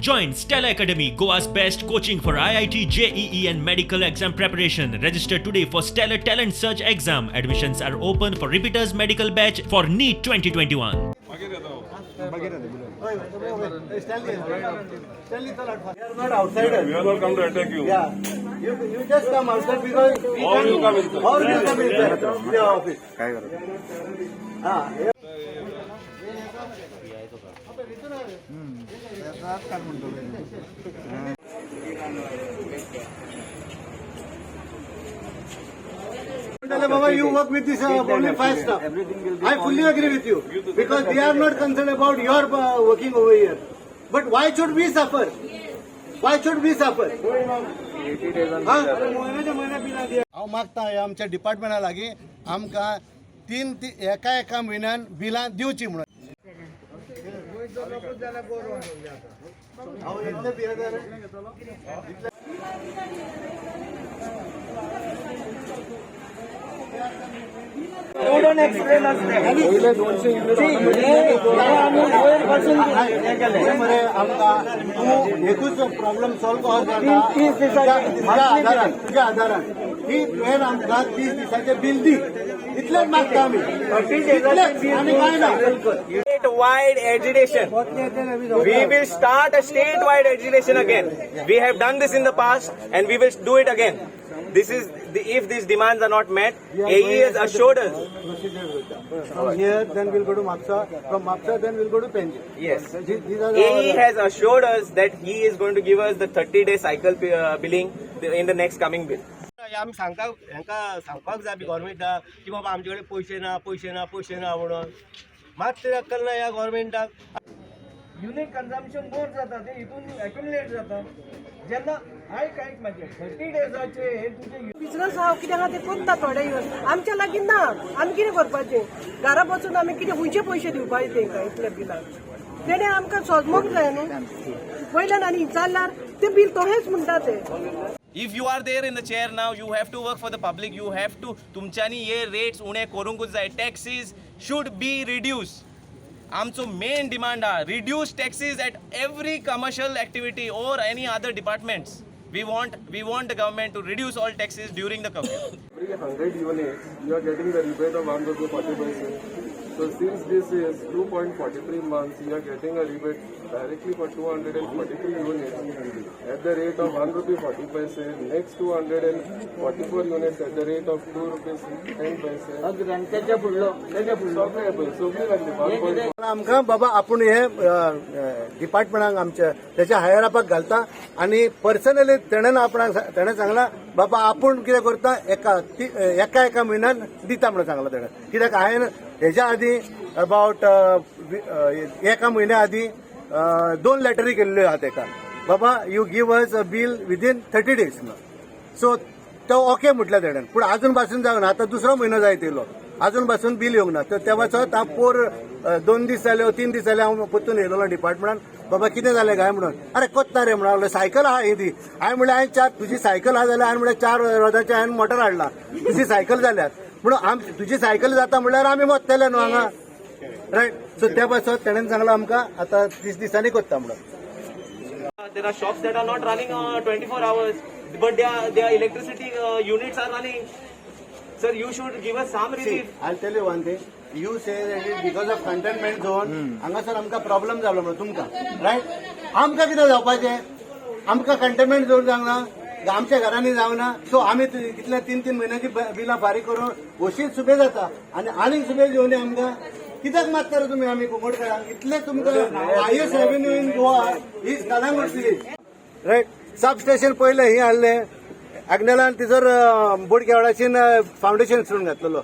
Join Stella Academy, Goa's best coaching for IIT, JEE, and medical exam preparation. Register today for Stellar Talent Search exam. Admissions are open for repeaters medical batch for NEET 2021. We are not outsiders. We are not come to attack you. Yeah. You just come outside because we Or can you come inside. Or you come inside the office. हा. Baba, you work with this only five staff. I fully agree with you because they are not concerned about your working over here. But why should we suffer? Why should we suffer? हा? हांव मागता ह्या आमच्या डिपार्टमेंटा लागीं आमकां तीन एका एका म्हयन्यान बिलां दिवची म्हणून. हांव इतले भियेता रे. You don't explain us that. See, हे आमी वयर पासून हे केलें. हे मरे आमकां तूं एकूच प्रॉब्लम सॉल्व कसो जाता 30 दिसाचे तुज्या आदारान, तुज्या आदारान की तुवें आमकां 30 दिसाचें बील दी, इतलेंच मागता आमी, इतलेंच, आनी कांय ना. Statewide agitation. We will start a statewide agitation again. We have done this in the past and we will do it again. This is the, if these demands are not met, AE has assured us. From here, then we'll go to Mapsa. From Mapsa, then we'll go to Penji. Yes. These are AE our- has assured us that he is going to give us the 30-day cycle billing in the next coming bill. आमी सांगता हेंका, सांगपाक जाय आमी गोवोरमेंटाक की बाबा आमचे कडेन पयशे ना, पयशे ना, पयशे ना म्हणून. मात तरी अक्कल ना ह्या गोवोरमेंटाक. युनिट कन्झम्पशन मोर जाता, ते हितून एक्युमुलेट जाता. जेन्ना आयक, आयक म्हाजें, 30 डेजाचे हे तुजे बिझनस आहा कित्याक आहा ते करता थोडे येवन, आमच्या लागीं ना. आमी कितें करपाचें? घरा बसून आमी कितें, खंयचे पयशे दिवपाचे तेंकां इतले बिलां? तेणें आमकां सोदमोक जाय न्हू वयल्यान. आनी विचारल्यार ते बील तोहेच म्हणटा ते. If you are there in the chair now, you have to work for the public. You have to, तुमच्यांनी हे रेट्स उणे करूंकूच जाय. Taxes should be reduced. आमचो मेन डिमांड आहा, reduce taxes at every commercial activity or any other departments. We want the government to reduce all taxes during the curfew. Every 100 units, you are getting the rebate of 1 rupee 40 paise. So since this is 2.43 months, you are getting a rebate directly for 243 units at the rate of 1 rupee 40 paise. Next 244 units at the rate of 2 rupees 10 paise. तेच्या फुडलो, तेच्या फुडलो. सगळे पळय, सगळी लागली 1 point आमकां बाबा आपूण हे डिपार्टमेंटाक आमच्या त्याच्या हायर अपाक घालता आनी पर्सनली तेणें आपणाक तेणें सांगलां बाबा आपूण कितें करता, एका एका म्हयन्यान दिता म्हणून सांगलां तेणें. कित्याक हांवें हेज्या आदीं अबावट एका म्हयन्या आदीं दोन लेटरी केल्ल्यो आहा तेका, बाबा you give us a bill within 30 days म्हणून. सो तो ओके म्हटलें तेणें, पूण अजून पासून जावना. आतां दुसरो म्हयनो जायत येयलो, अजून पासून बील येवंक ना. तर ते पासत हांव पोर 2 दीस जाले, 3 दीस जाले, हांव परतून येयलेलो डिपार्टमेंटान, बाबा कितें जालें काय म्हणून. अरे कोत्ता रे म्हणून, सायकल आहा ही ती. हांवें म्हणलें, हांवें चार तुजी सायकल आहा जाल्यार, हांवें म्हणलें चार रोदाचें हांवें मोटर हाडला तुजी सायकल जाल्यार म्हणून. आम तुजी सायकल जाता म्हणल्यार आमी मोत्तले न्हू हांगा, रायट? सो त्या पासत तेणेन सांगलां आमकां आतां 30 दिसांनी कोत्ता म्हणून. There are shops that are not running 24 hours, but their electricity units are running. Sir, you should give us some See, relief. I'll tell you one thing. You say that it because of containment zone, हांगासर आमकां problem जालो म्हणून तुमकां, right? आमकां कितें जावपाचें? आमकां containment zone जावंक ना, आमच्या घरांनी जावना. सो आमी कितले तीन तीन म्हयन्याची बिलां फारीक करून वशीच सुबे जाता आनी आनीक सुबेज येवनी आमकां. कित्याक मारता रे तुमी आमी कुंकळकरांक इतले? तुमकां highest revenue in Goa is Calangute city, right? Sub station पयलें ही हाडलें आग्नेलान, तिजर बोडकेवाडाचीन फावंडेशन सोडून घातलेलो.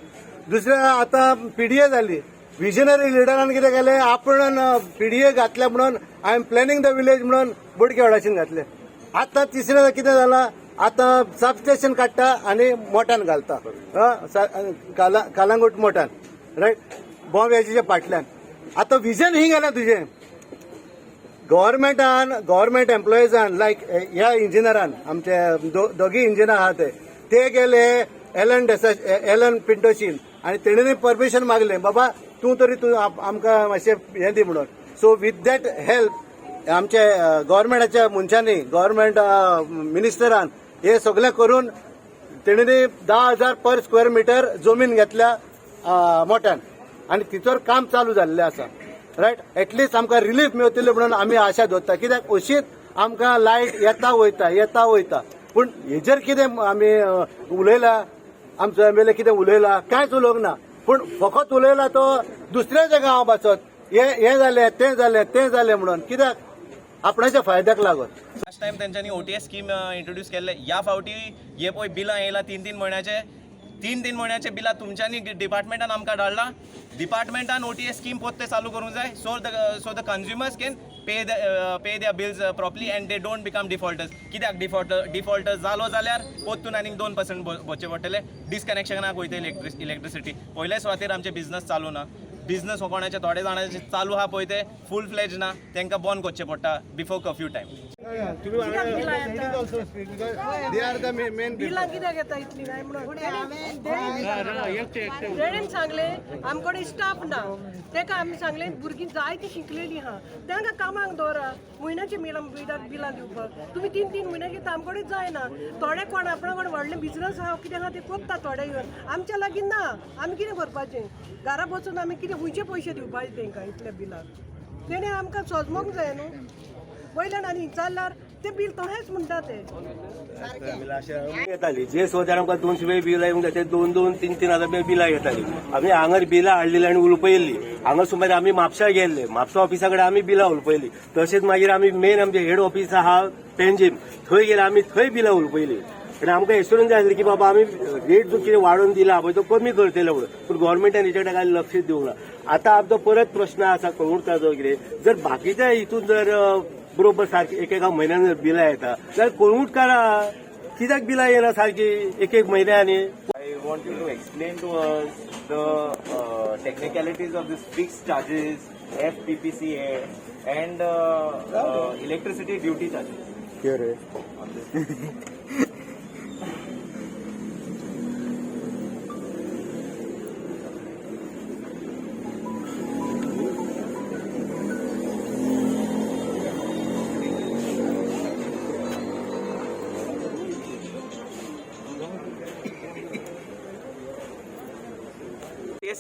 दुसरें आतां पीडीए जाली. विजनरी लिडरान कितें केलें, आपण पीडीए घातल्या म्हणून I am planning the village म्हणून बोडकेवाडाचीन घातले. आतां तिसरें कितें जालां, आतां सब स्टेशन काडटा आनी मोटान घालता, कालांगूट मोटान, रायट, बॉम्ब फाटल्यान. आतां विजन ही गेलें तुजें. गव्हर्मेंटान, गव्हर्मेंट एम्प्लॉइजान, लायक ह्या इंजिनियरान, आमचे दोगी इंजिनियर आहा ते, ते गेले एलन डेसा, एलन पिंटोशीन आनी तेणेन परमिशन मागलें, बाबा तूं तरी तूं आमकां मातशें हें दी म्हणून. सो विथ that help आमचे गव्हर्मेंटाच्या मनशांनी, गव्हर्मेंट मिनिस्टरान हे सगळें करून तेणी 10,000 पर स्क्वेअर मिटर जमीन घेतल्या मोठ्यान आनी तिचोर काम चालू जाल्लें आसा. रायट, एटलिस्ट आमकां रिलीफ मेळटली म्हणून आमी आशा दवरता, कित्याक अशीच आमकां लायट येता वयता, येता वयता. पूण हेजेर कितें आमी उलयला? आमचो एमएलए कितें उलयला? कांयच उलोवंक ना. पूण फकत उलयला तो दुसऱ्याच्या गांवा पासत, हे हें जालें, तें जालें, तें जालें म्हणून, कित्याक आपणाच्या फायद्याक लागत. लास्ट टायम तेंच्यांनी ओटीएस स्कीम इंट्रोड्यूस केल्ले. ह्या फावटी हे पळय बिलां येयला तीन तीन म्हयन्याचे. तीन तीन म्हयन्याचे बिलां तुमच्यांनी डिपार्टमेंटान आमकां धाडला. डिपार्टमेंटान ओटीएस स्कीम पोत्ते चालू करूंक जाय, so the consumers can pay their bills properly and they don't become defaulters. कित्याक डिफॉल्टर जालो जाल्यार पोत्तून आनीक 2% भरचे पडटले, डिस्कनेक्शनाक वयता इलेक्ट्रिसिटी. पयले सुवातेर आमचे बिजनस चालू ना. बिजनस कोणाचे थोडे जाणांचे चालू आहा पळय, ते फूल फ्लेज ना, तांकां बंद करचें पडटा बिफोर कर्फ्यू टायम. कित्याक बिलां येता? They are the main. बिलां कित्याक येता इतली काय म्हणून तेणेन सांगलें, आमकडे स्टाफ ना. तेका आमी सांगलें, भुरगीं जायतीं शिकलेलीं आहा, तांकां कामाक दवरा. म्हयन्याची बिलां बिलां दिवपाक तुमी तीन तीन म्हयन्याची आमकडे जायना. थोडे कोण आपणा कोण व्हडले बिजनस आहा, कितें आहा ते कोत्ता थोडे येवन. आमच्या लागीं ना. आमी कितें करपाचें? घरा बसून आमी कितें खंयचे पयशे दिवपाचे तेंकां इतले बिलां? तेणें आमकां सोजमोंक जाय न्हू. वयल्यान आनी विचारल्यार ते बील तशेंच म्हणटा ते. येताली जे सुद्दां आमकां 200 रुपया बिलां येवंक जाय, ते दोन दोन तीन तीन हजार रुपया बिलां येताली. आमी हांगर बिलां हाडलेली आनी उलपयल्ली. हांगा सुमार आमी म्हापसा गेल्ले, म्हापसा ऑफिसा कडेन आमी बिलां उलपयली. तशेंच मागीर आमी मेन आमचे हेड ऑफिस आहा पेंजीम, थंय गेले आमी, थंय बिलां उलपयली. आनी आमकां एश्योरन्स जाय आसली की बाबा आमी रेट जो कितें वाडोवन दिला पळय तो कमी करतले म्हणून. पूण गोवोरमेंटान हेच्या कडेन कांय लक्ष दिवंक ना. आतां आमचो परत प्रश्न आसा कळंगूटकाचो, कितें जर बाकीच्या हितून जर बरोबर सारकी एक एका म्हयन्यान जर बिलां येता जाल्यार कळंगूटकारा कित्याक बिलां येना सारकी एक एक म्हयन्यानी? I want you to explain to us the technicalities of this fixed charges, FPPCA, and electricity duty charges. On this.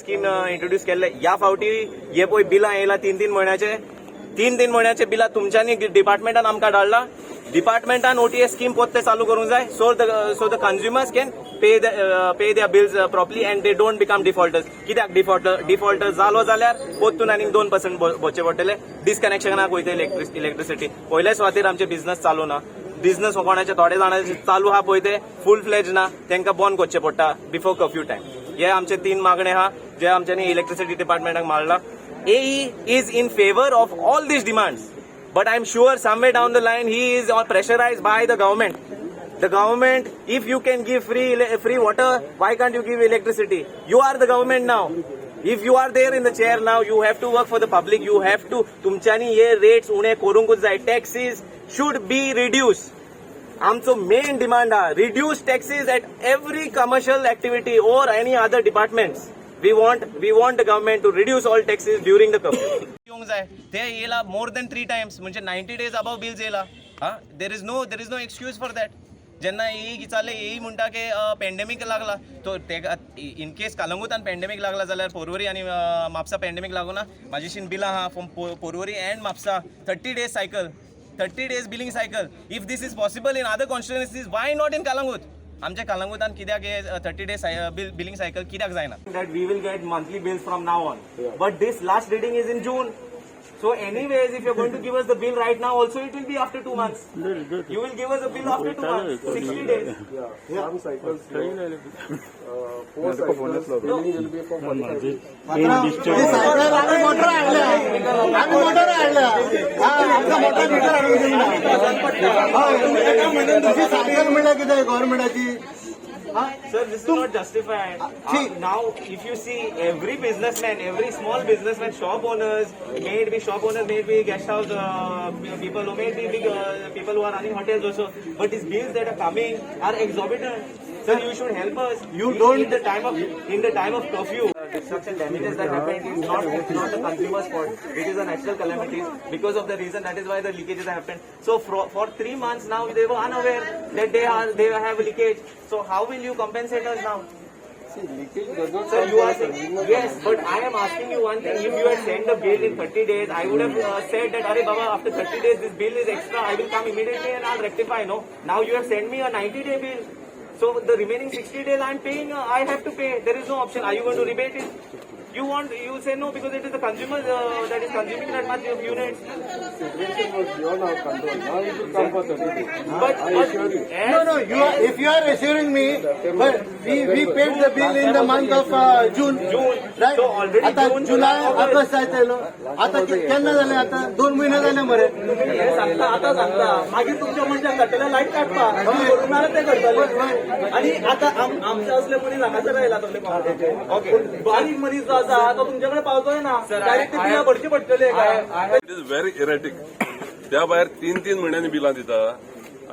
Scheme introduce केल्ले. ह्या फावटी हे पळय बिलां येयला तीन तीन म्हयन्याचे. तीन तीन म्हयन्याचे बिलां तुमच्यांनी डिपार्टमेंटान आमकां धाडला. डिपार्टमेंटान ओटीएस स्कीम पोत्ते चालू करूंक जाय, so the consumers can pay their bills properly and they don't become defaulters. कित्याक डिफॉल्टर जालो जाल्यार पोत्तून आनीक 2% भरचे पडटले, डिस्कनेक्शनाक वयता इलेक्ट्रिसिटी. पयले सुवातेर आमचे बिजनस चालू ना. बिजनस कोणाचे थोडे जाणांचे चालू आहा पळय, ते फूल फ्लेज ना, तांकां बंद करचें पडटा बिफोर कर्फ्यू टायम. हे आमचे तीन मागणे आहा जे आमच्यांनी इलेक्ट्रिसिटी डिपार्टमेंटाक मांडला. AE is in favour of all these demands, but I am sure somewhere down the line he is pressurised by the government. The government, if you can give free water, why can't you give electricity? You are the government now. If you are there in the chair now, you have to work for the public. You have to, तुमच्यांनी हे rates उणे करूंकूच जाय. Taxes should be reduced. आमचो main demand हा, reduce taxes at every commercial activity or any other departments. We want the government to reduce all taxes during the curfew. येवंक जाय. ते येयला मोर दॅन थ्री टायम्स, म्हणजे 90 days above bills येयला. हा, there is no excuse for that. जेन्ना एई विचारले, एई म्हणटा की पेंडेमीक लागला. तो तेका इन केस कलंगूटान पेंडेमीक लागला जाल्यार पोरवरी आनी म्हापसा पेंडेमीक लागूना? म्हाजेशीन बिलां आहा from Porvorim and Mapusa, 30 days cycle, 30 days billing cycle. If this is possible in other constituencies, why not in Calangute? आमच्या कलंगूटान कित्याक हे 30 days billing cycle कित्याक जायना? That we will get monthly bills from now on, but this last reading is in June. So anyways, if you're going to give us the bill right now, also it will be after 2 months. You will give us a bill after 2 months, 60 days. Yeah, some cycles, four cycles, billing will be for 45 days. आम्ही motor हाडल्या, आम्ही motor हाडल्या. हा, आमकां motor bitter हाडून दिवंक ना. हय, तुजी सायकल म्हणल्यार कितें गव्हर्मेंटाची? Sir, this is not justified. See. Now, if you see every businessman, every small businessman, shop owners, may it be shop owners, may it be guest house people, who may it be big people who are running hotels also, but these bills that are coming are exorbitant. Sir, you should help us. You In the time of curfew, destruction damages that happened is not the consumer's fault. It is a natural calamities. Because of the reason that is why the leakages happened. So for 3 months now they were unaware that they have leakage. So how will you compensate us now? See, leakage does not Sir, come you from are the saying consumer. Yes, but I am asking you one thing. If you had sent the bill in 30 days, I would have said that, "Arey Baba, after 30 days this bill is extra. I will come immediately and I'll rectify." No, now you have sent me a 90-day bill. So the remaining 60 days I am paying. I have to pay. There is no option. Are you going to rebate it? You want? You say no because it is the consumer that is consuming that much of units. Situation was beyond our control. Now it will come for 30 days. But, I but assure you. No, no, you are, if you are assuring me, but we paid the bill in the month of June. June. Right? So already आता June, जुलै July, August. August जायत आयलो आता केन्ना जालें आता 2 म्हयने जाले मरे. हे सांगता आतां सांगता मागीर तुमच्या मनशाक काडटले लायट काडपा करूंक ना ते करतले आनी आतां आमचे असले मनीस हांगासर आयला सगळे कॉम्प्युटरचे. Okay. बारीक मनीस जो आसा तो तुमचे कडेन पावतोय ना. Sir, direct ते बिलां भरची पडटले. It is very erratic. त्या भायर तीन तीन म्हयन्यांनी बिलां दिता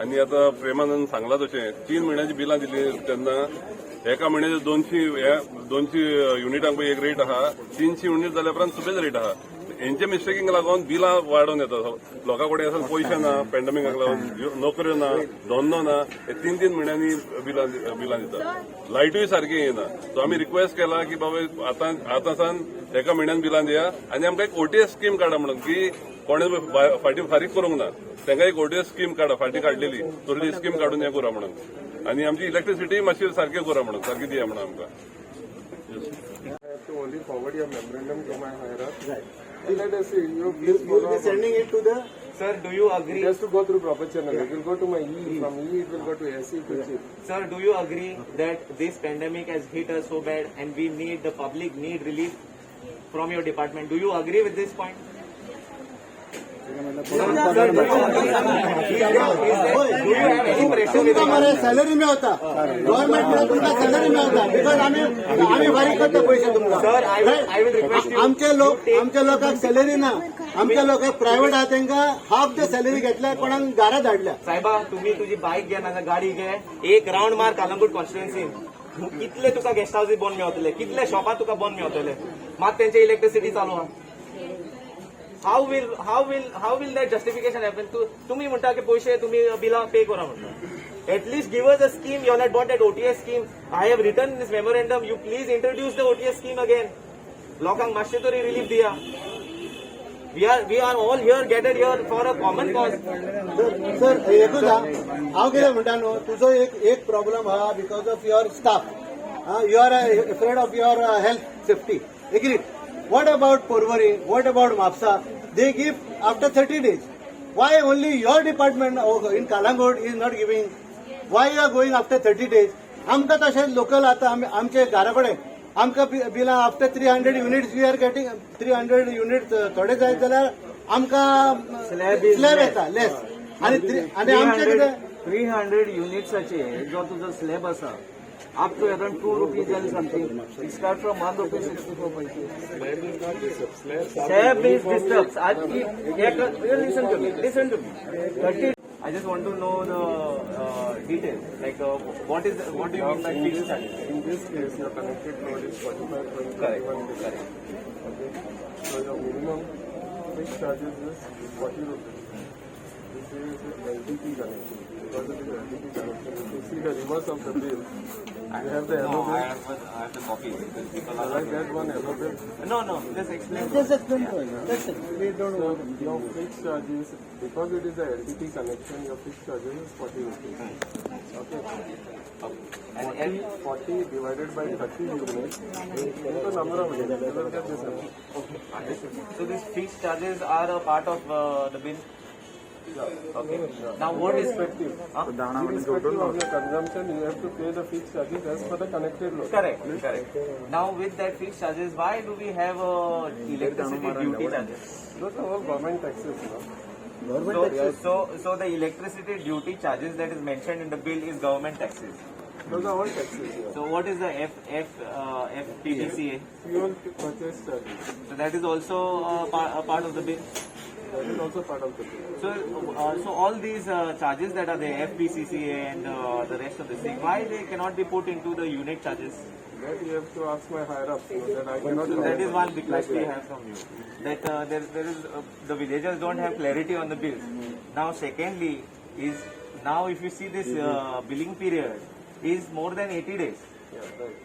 आनी आतां प्रेमानंद सांगला तशें 3 म्हयन्याची बिलां दिली तेन्ना एका म्हयन्याचे 200 युनिटांक पळय एक रेट आहा, 300 युनिट जाल्या उपरांत सुबेज रेट आहा. हेंचे मिस्टेकींक लागून बिलां वाडोवन येता. लोकां कडेन आसा पयशे ना, पॅन्डमिकाक लागून नोकऱ्यो ना, धंदो ना, हे तीन तीन म्हयन्यांनी बिलां दिता. लायटूय सारकी येना. सो आमी रिक्वेस्ट केला की बाबा आतां आतां सावन एका म्हयन्यान बिलां दिया आनी आमकां एक ओटीएस स्कीम काडा म्हणून की कोणे फाटीं फारीक करूंक ना तांकां एक ओटीएस स्कीम काडा. फाटीं काडलेली तसली स्कीम काडून हें करा म्हणून आनी आमची इलेक्ट्रिसिटी मातशी सारकी करा म्हणून, सारकी दिया म्हणून आमकां. I have to only forward your memorandum to my higher up. Right. And let us see. You please You will follow be up. Sending it to the Sir, do you agree? It has to go through proper channel. It will go to my E. From E, it will go to SE to chief. Sir, do you agree that this pandemic has hit us so bad and we need, the public need relief from your department? Do you agree with this point? Sir, do you agree? Do you have any pressure with तुमकां मरे salary मेवता government कडे, तुमकां salary मेवता because आमी फारीक करता पयशे तुमकां. Sir, I will request you. आमचे लोक, आमच्या लोकांक सॅलरी ना. आमच्या लोकांक प्रायव्हेट आहा तांकां हाफ the salary घेतल्या, कोणाक घरा धाडल्या. साहेबा, तुम्ही तुझी बाईक घे ना गाडी घे, एक राऊंड मार कलंगूट कॉन्स्टिट्युएन्सीन. कितले तुका गेस्ट हाऊस बंद मेवतले, कितले शॉपां तुका बंद मेवतले, मात तेंचे इलेक्ट्रिसिटी चालू आहा. How will that justification happen? तुम्ही म्हणटा की पयशे तुम्ही बिलां पे करा म्हणटा. At least give us a scheme. You not bought that OTS scheme. I have written this memorandum. You please introduce the OTS scheme again. लोकांक मातशें तरी रिलीफ दिया. We are all here, gathered here for a common cause. Sir, एकूच हा, हांव कितें म्हणटा न्हू, तुजो एक एक प्रॉब्लम आहा because of your staff, you are afraid of your health safety, agree. What about Porvorim? What about Mapusa? They give after 30 days. Why only your department in Calangute is not giving? Why you are going after 30 days? आमकां तशें local आतां आमी आमचे घरा कडेन आमकां बिलां after 300 units we are getting. 300 unit थोडे जायत जाल्यार आमकां स्लॅब येता लेस आनी आमचे कितें 300 युनिट्साचे जो तुजो स्लॅब आसा, up to around ₹2 and something, it start from ₹1.64. Slab is disturbed. Listen to me. Listen to me. 30. I just want to know the details. Like, what do you mean by In fixed this, charges? In this case, your connected load is 45.31 rupees. Okay. So your minimum fixed charges is 40 rupees. This is LTP connection. Because it is LTP connection, if you see the reverse of the bill, you have the No, yellow I bill. have, I have the copy because people I are. like that one yellow bill. No, just explain. Just explain to him. That's it. We don't So want. Your fixed charges, because it is a LTP connection, your fixed charges is 40 rupees. Okay. And, 40, 40 divided by 30 units, you the number of units, you will get this amount. Okay, understood. So these fixed charges are a part of the bill. Okay. Now what is Irrespective, Huh? irrespective of your consumption, you have to pay the fixed charges as per the connected load. Correct, correct. Now with that fixed charges, why do we have electricity duty charges? Those are all government taxes, no? So the electricity duty charges that is mentioned in the bill is government taxes. Those are all taxes, yeah. So what is the F F FPDCA? Fuel purchase charges. So that is also a part of the bill. That is also part of the bill. So all these charges that are there, FPCCA and the rest of the thing, why they cannot be put into the unit charges? That you have to ask my higher ups, that I cannot. So that is one request we have from you. That there is the villagers don't have clarity on the bills. Now, secondly, is now if you see this billing period is more than 80 days. Yeah, right.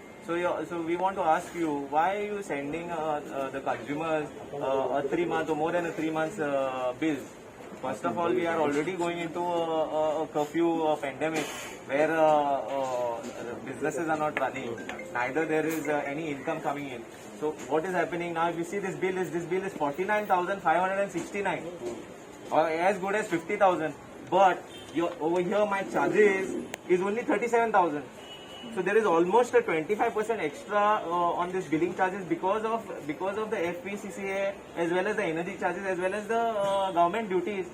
So we want to ask you, why are you sending the consumers a 3 month or more than a 3 months bills? First of all, we are already going into a curfew, a pandemic, where businesses are not running. Neither there is any income coming in. So what is happening now? If you see this bill is 49,569, or as good as 50,000. But over here, my charges is only 37,000. So there is almost a 25% extra on this billing charges because of the FPCCA as well as the energy charges as well as the government duties.